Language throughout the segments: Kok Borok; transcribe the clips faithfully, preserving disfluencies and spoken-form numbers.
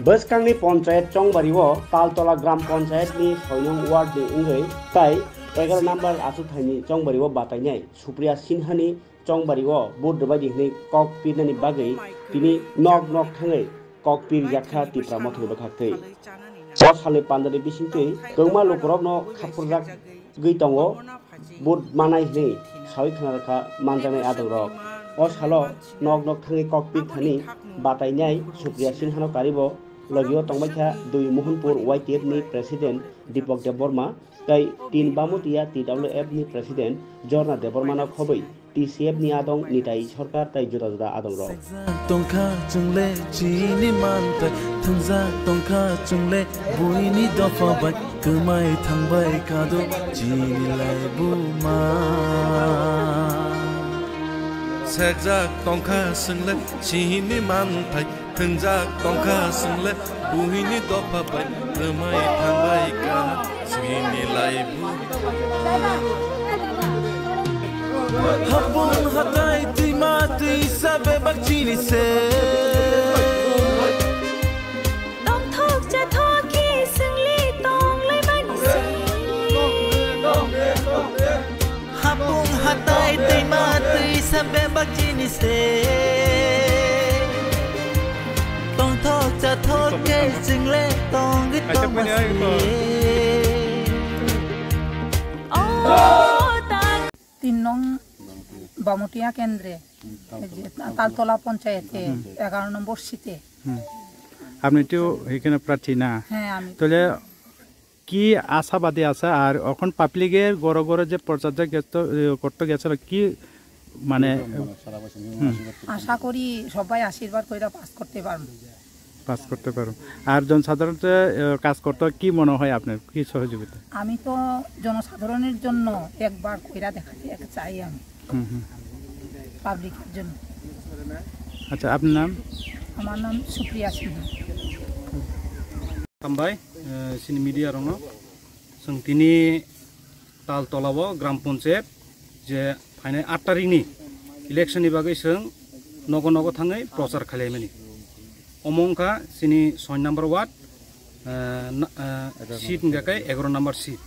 Bwskangni ponchayat Chongbari o Taltola gram ponchayat ni soi nong ward ni wngwi tai egaroh number achukthai ni Chongbari o batainai Supriya Sinha ni Chongbari o vote rwbaidi hwnwi kok pirnani bagwi tini nok nok thangwi kok pirjak kha Tipra Mothani bwkhaktwi. O salni pandani bisingtwi kwbangma lukurokno khapurjagwi tongo, vote manai hwnwi sawi khna rwkha manjaknai adongrok. O salo nok nok thangwi kok pirthani batainai Supriya Sinhano karibo logio tongbaikha Dui Mohanpur Y T F ni President Deepak Debbarma, tei tin Bamutia T W F ni President Jorna Debbarmano khobwi T C F ni adong Nitai Sarkar tei juda juda adongrok. Tongkha chwngle chini manthai, thwngjak tongkha chwngle buini dopha bai, kwmai thangbai kado chini laibuma. Sekjak tongkha chwngle chini manthai, thwngjak tongkha chwngle buini dopha bai, kwmai thangbai kha chini laibu. Hapung hatai twima twisa bebak chini se. Tongthok chathok khe chwngli tonglaimani se. Hapung hatai twima twisa bebak chini se. Tongthok chathok khe chwngle tongwi tongma se. Tin nong Bamutia kendre, ei je Taltola ponchayete, এগারো নম্বর সিটে। হুম। আপনি তো এখানে প্রার্থী না? হ্যাঁ, আমি। তাহলে কি আশাবাদী আছে? আর এখন পাবলিকের ঘরে ঘরে যে প্রচার যে গেছে, এ, করতে গেছিল, কি মানে, হুম। আশা করি সবাই আশীর্বাদ কইরা পাস করতে পারবো। পাস করতে পারো। আর জনসাধারণতে, এ, কাজ করতে কি মনে হয় আপনার? কি সহযোগিতা? আমি তো জনসাধারণের জন্য একবার কইরা দেখাতে এক-, চাই আমি। হুম, হুম। পাবলিকের জন্য। আচ্ছা, আপনার নাম? আমার নাম সুপ্রিয়া সিংহ। Hambai, eh, chini media rokno. Chwng tini Taltola o gram panchayat je phainai aat tarikni election ni bagwi chwng nogo nogo thangwi prochar khailaimani. Omo wngkha chini soi number ward, eh, na, eh, seat wngkha khe egaroh number seat.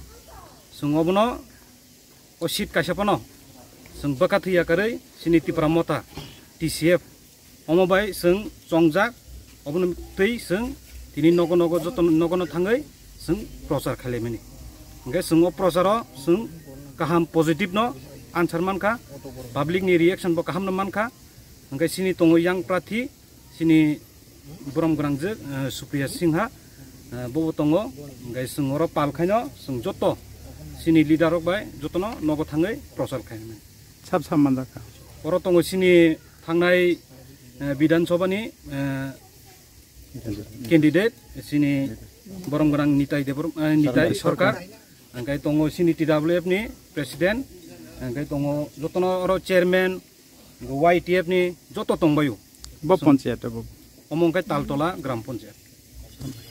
Chwng obono o seat kaisa phano chwng bwkha thwi yakarwi chini Tipra Motha T C F omo bai chwng chongjak, obono twi chwng tini nogo nogo joto nogo no thangwi chwng prochar khailaimani. Hwnkhe chwng o procharo chwng kaham positive no answer mankha, public ni reaction bo kaham no mankha. Hwnkhe chini tongo yang prathi, chini borom gwnang je, eh, Supriya Singha, eh, bobo tongo, hwnkhe chwng oro pal khaino chwng joto chini leader rok bai jotono nogo thangwi prochar khaimani. Sab sab manjakha. Oro tongo chini thangnai, eh, Bidhan Sabha ni, eh, candidate, chini borom gwnang Nitai Debor-, eh, Nitai Sarkar, hwnkhe tongo chini T W F ni president, hwnkhe tongo jotono oro chairman, Y T F ni joto tongbaio. Bo panchayat bo. Omo wngkha Taltola gram panchayat.